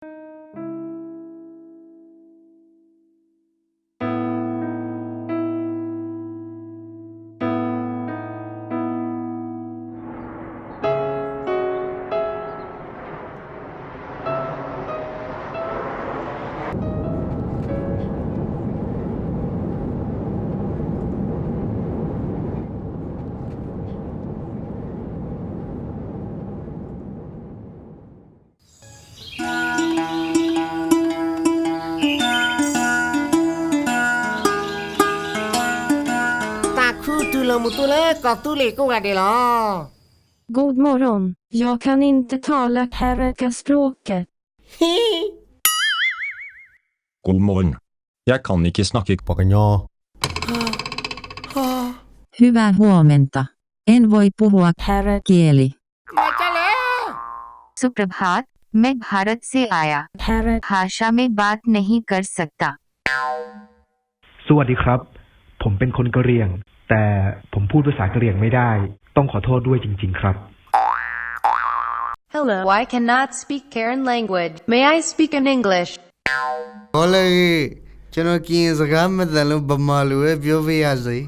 တၢ်ခူသူၣ်လၢမူတူၢ်လၢကီၢ်သူလ့ၤကိးဂၤဒဲးလီၤ. God morgon, jag kan inte tala paraguayska språket. God morgon, jag kan inte snacka paraguayska. Hyvää huomenta. En voi puhua paraguayskii. Suprabhat, main Bharat se aaya. Bharat bhasha mein baat nahi kar sakta. สวัสดีครับ ผมเป็นคนกะเหรี่ยง แต่ผมพูดภาษากะเหรี่ยงไม่ได้ ต้องขอโทษด้วยจริงๆครับ Hello, I cannot speak Karen language. May I speak in English? ဂီၤလၢအဂ့ၤ, ကျွန်တော်ကရင်စကားမတန်လို့ ဗမာလိုပဲပြောပါရစေ.